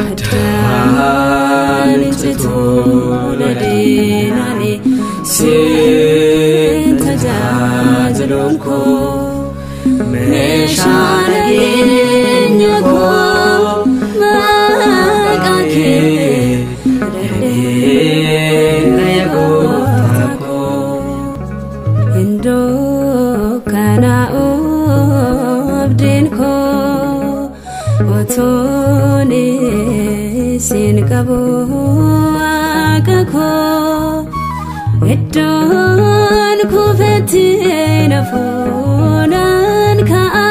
Addaan cituu ladeenani siin Siin tajaajiluun koo meeshaa nageenya koo maqaa kee hidhadheera yaa gooftaa koo. Iddoo kana abdiin koo otoon siin qabu waaqa koo iddoon kufetti nafuunaan ka'a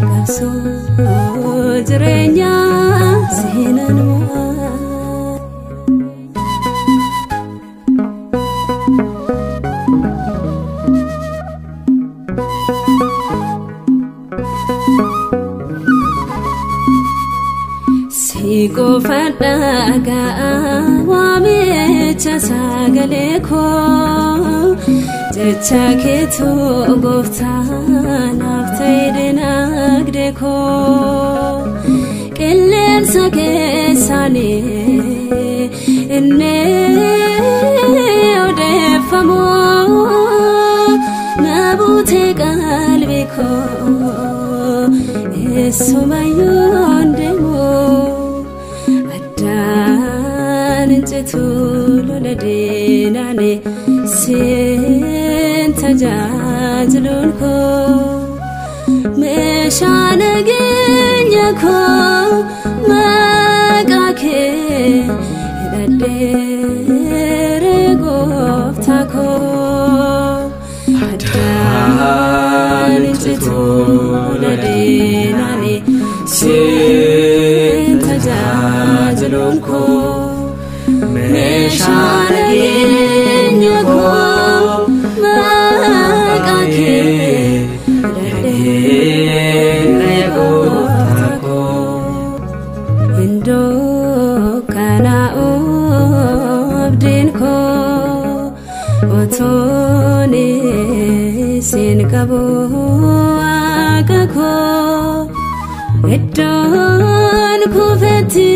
qabsoo jireenyaa seenaan mo'a. Si qofa dhagaa waamicha sagalee koo jecha keetu gooftaa naaf ta'e dinagdee koo qilleensa keessaanii inni odeeffamu na buutee qalbii koo eessumayyuu hin deemu. Addaan citu lola diinaani siin tajaajiluun koo meeshaa nageenya koo maqaa kee hidhadheera gooftaa koo. Addaan citu lola diinaani siin tajaajiluun koo Meeshaa nageenya koo maqaa kee hidhadheera yaa gooftaa koo. Iddoo kana abdiin koo otoon siin qabu waaqa koo iddoon kufetti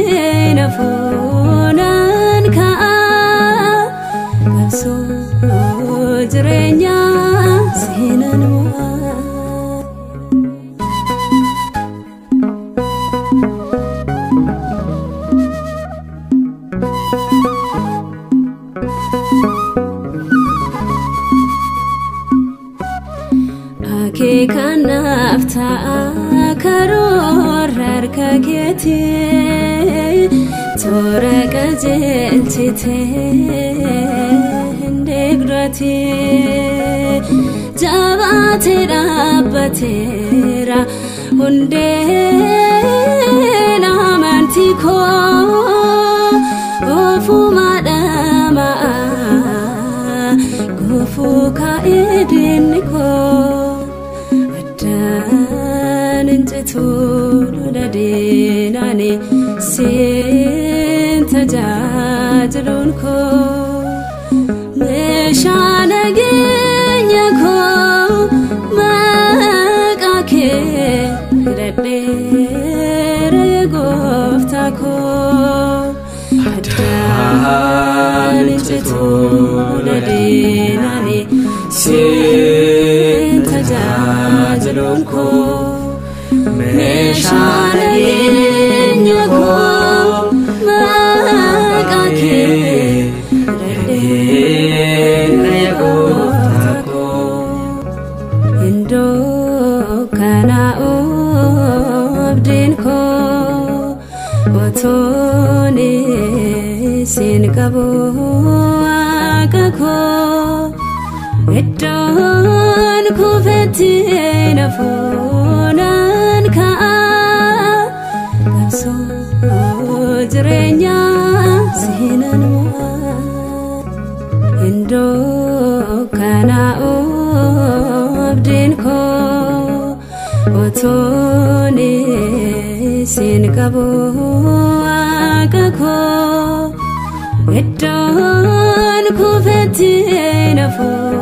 nafuunaan ka'a qabsoo jireenyaa seenaan mo'a. Akeekanaaf ta'a karoora harka keetii toora qajeelchitee hin deeggarati jabaatee dhaabbateera hundeen amantii koo ofuma dhamaa gufuu kaa'ee diinni koo. Addaan citu lola diinaani siin tajaajiluun koo meeshaa nageenya koo maqaa kee hidhadheera yaa gooftaa koo. Addaan citu lola diinaani Siin tajaajiluun koo meeshaa nageenya koo maqaa kee hidhadheera yaa gooftaa koo. Iddoo kana abdiin koo otoon siin qabu waaqa koo iddoon kufetti nafuunaan ka'a qabsoo jireenyaa seenaan mo'a. Iddoo kana abdiin koo otoon siin qabu waaqa koo iddoon kufetti nafuunaan.